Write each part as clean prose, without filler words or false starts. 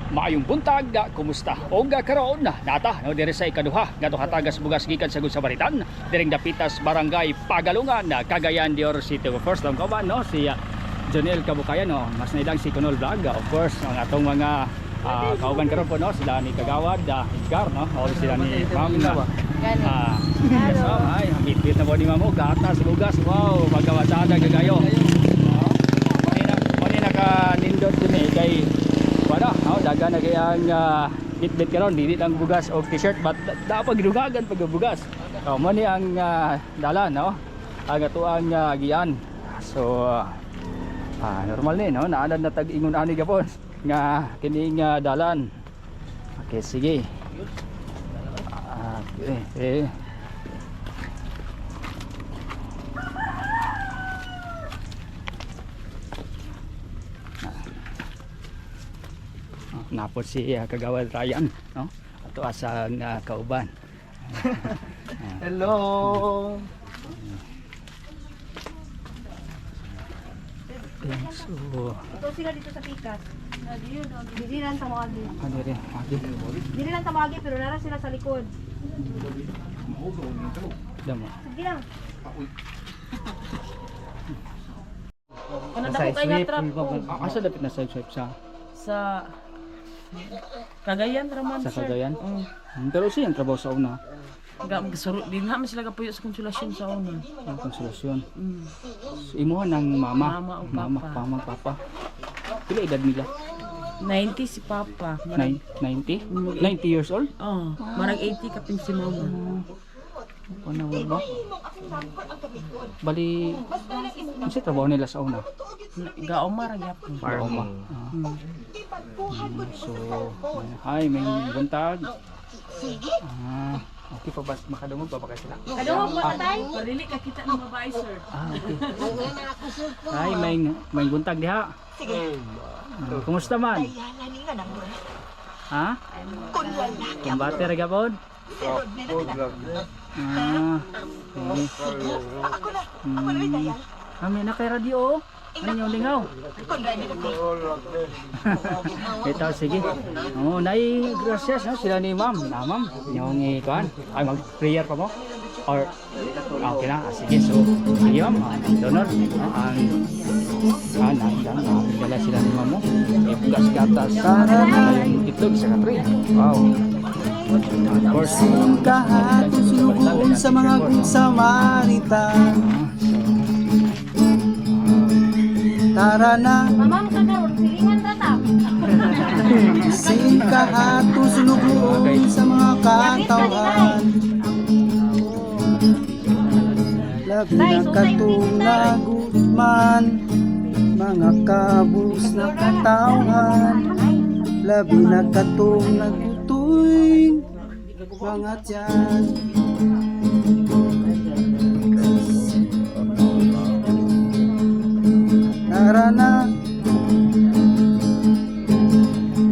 Maayong buntag, kumusta? Og karon nata no diri sa ikaduha nga hatagas bugas gikan sa Good Samaritan diring Dapitas, Barangay Pagalungan, Cagayan de Oro City. Of course, lang kauban no si Jonel Kabukayan no, mas naidang si Kunol Vlog. Of course, ang atong mga kauban karon po no sila ni Kagawad Edgar no, o sila ni Ma'am yes, ma'am, ay, ang bitbit na po ni Ma'am, oh, gatas, bugas, wow, pagkawasada, gagayo. Muna naka nindot din eh, kay wala, oh, daga na kay ang bitbit karon, dili lang bugas o t-shirt, but dapat gidugagan pag bugas. Oh, mo ni ang dala, no? Ang atuang gian. So, normal ni, no? Naalad na tag-ingon ani gapon nga kining dalan. Okay, sige. Okay, eh. Napot si Kagawad Ryan, no? Ato asa nga kauban. Hello. Okay, so, Ito sila dito sa Pikas. Dili lang tamawagi. ano rin? Okay. Dili lang tamawagi pero nara sila sa likod. Damo. Sige lang. Ano dako kay nga trap ko Asa dapit na side swipe sa sa Cagayan raman sa sir. Cagayan? Mm. Pero siya ang trabaho sa una, Ga suro din naman sila kapuyo sa konsolasyon sa una. ang konsolasyon. Mm. So, imuha ng mama, Mama o mama, papa. mama, papa. Pila edad nila? 90 si papa. Marag, 90? 90 years old? oh, marag 80 kapin si mama. Ano ba? Bali, ano siya trabaho nila sa una? Gaoma ra gyapon. Farming. Mm. So, hi, may buntag. Okay pa ba? Makadungog pa ba kayo sila? Kadungog mo tatay. Dili ka kita ng babae sir. Okay. Hi, may buntag diha. Kumusta man? Ha? Kumbate ra gapon? Okay. May na kay radio oh. Ano yung lingaw? Ito, sige. Oh, nay, gracias no, sila ni ma'am. Na ma'am, yung ikuan. Ay, mag-prayer pa mo? Or, okay na. Sige, so, sige ma'am. Donor, no, ang dala sila ni ma'am mo. Eh, bugas gatas. Ay, itlog sa katri. Wow. Of course, Singkahat sulugoon sa mga Good Samaritan. Tara na, Mamam ka karon silingan ta ta. singkahat sulugoon sa mga katawhan. Labi na katong nagutman, mga kabus na katawhan. Labi na katong nagutoy, mga tiyan. Tara na.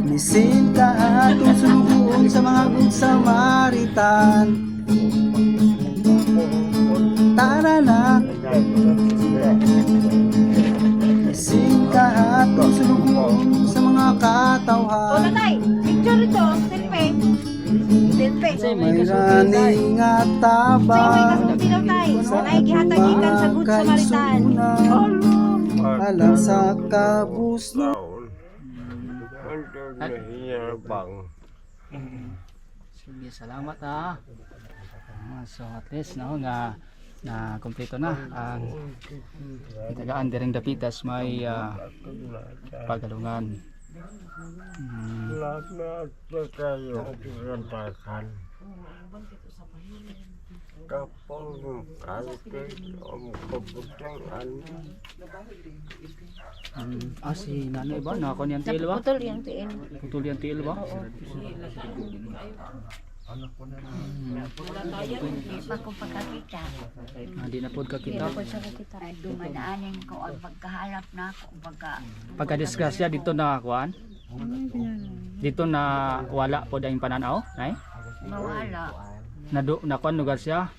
Misin ka atong sulugoon sa mga Good Samaritan. Tara na. Misin ka atong sulugoon sa mga O katawhan. tatay, picture ito, selfie. Selfie. May rani nga Say may tabang kasulti daw tay. sa Nay gihatag gikan sa Good Samaritan. kaigsuonan, alang sa kabusno. Sige, salamat ha. So at least no nga na kompleto na ang itagaan diring Dapitas may pagalungan. Lahat na kayo kantakan. Kapag kalkil ang kabutangan, Si nanay ba? Nako niyang tiil ba? Putol yung tiil. Putol yung tiil ba? Di pa ko pagkakita. Di na pod kakita. Putol siya kakita. Ay, dumadaanin ko ang pagkahalap na ako. Pagka, Pagka-disgrasya dito na kuan? Dito na wala pod ang pananaw, nay? mawala. Na do na kuan lugar siya.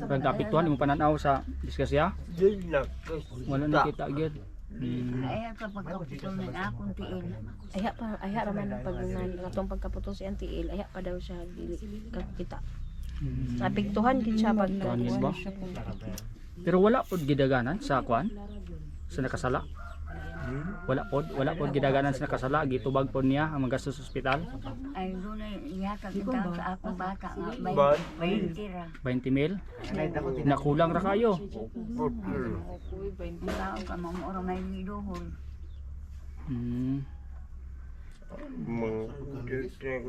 Pag apektuhan imong pananaw sa disgrasya, di na wala nakita gyud. Ay pa pagkaputol ng akong tiil. Ayha pa, ayha raman ang pag atong pagkaputol si tiil, ayha pa daw siya dili kakita. Napiktuhan gid siya pag Kanis ba? Pero wala pod gidaganan sa kwan sa nakasala. Wala pod gidaganan sa nakasala, gitubag pod niya ang mga gastos sa ospital. Ay doon ay ihatag kita sa akong bata nga may Ba? may tira. 20 mil. Nakulang ra kayo. Putol. Ang tao ka mamuro may giduhol. Mga duteng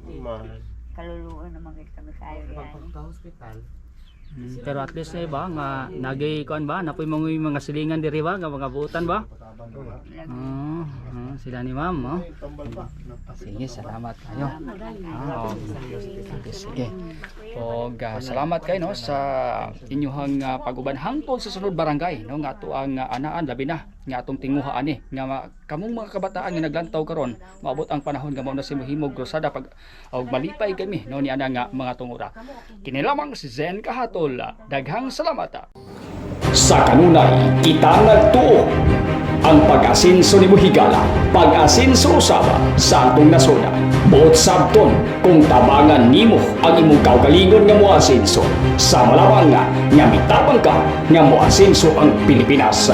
yaman. Kaluluan naman kita kayo yan. Pero at least eh ba nga nagay kuan ba napoy mga silingan diri ba nga mga buutan ba? Lagi. Oh, sila ni ma'am, oh. Sige, salamat kayo. Oh, sige, sige. Og salamat kayo no sa inyuhang pag-uban hangtod sa sunod barangay no nga ato ang anaan labi na nga atong tinguha ani nga kamong mga kabataan nga naglantaw karon maabot ang panahon nga mao na si mohimog krusada pag og malipay kami no ni ana nga mga tungura. Kini lamang si Zen Kahatol. Daghang salamat. Sa kanunay, kita nagtuo ang pag-asinso ni Buhigala, pag-asinso usaba sa atong nasuna. Buot sabton kung tabangan nimo ang imong kaugalingon nga moasinso. Sa malawang nga, nga mitabang ka nga moasinso ang Pilipinas.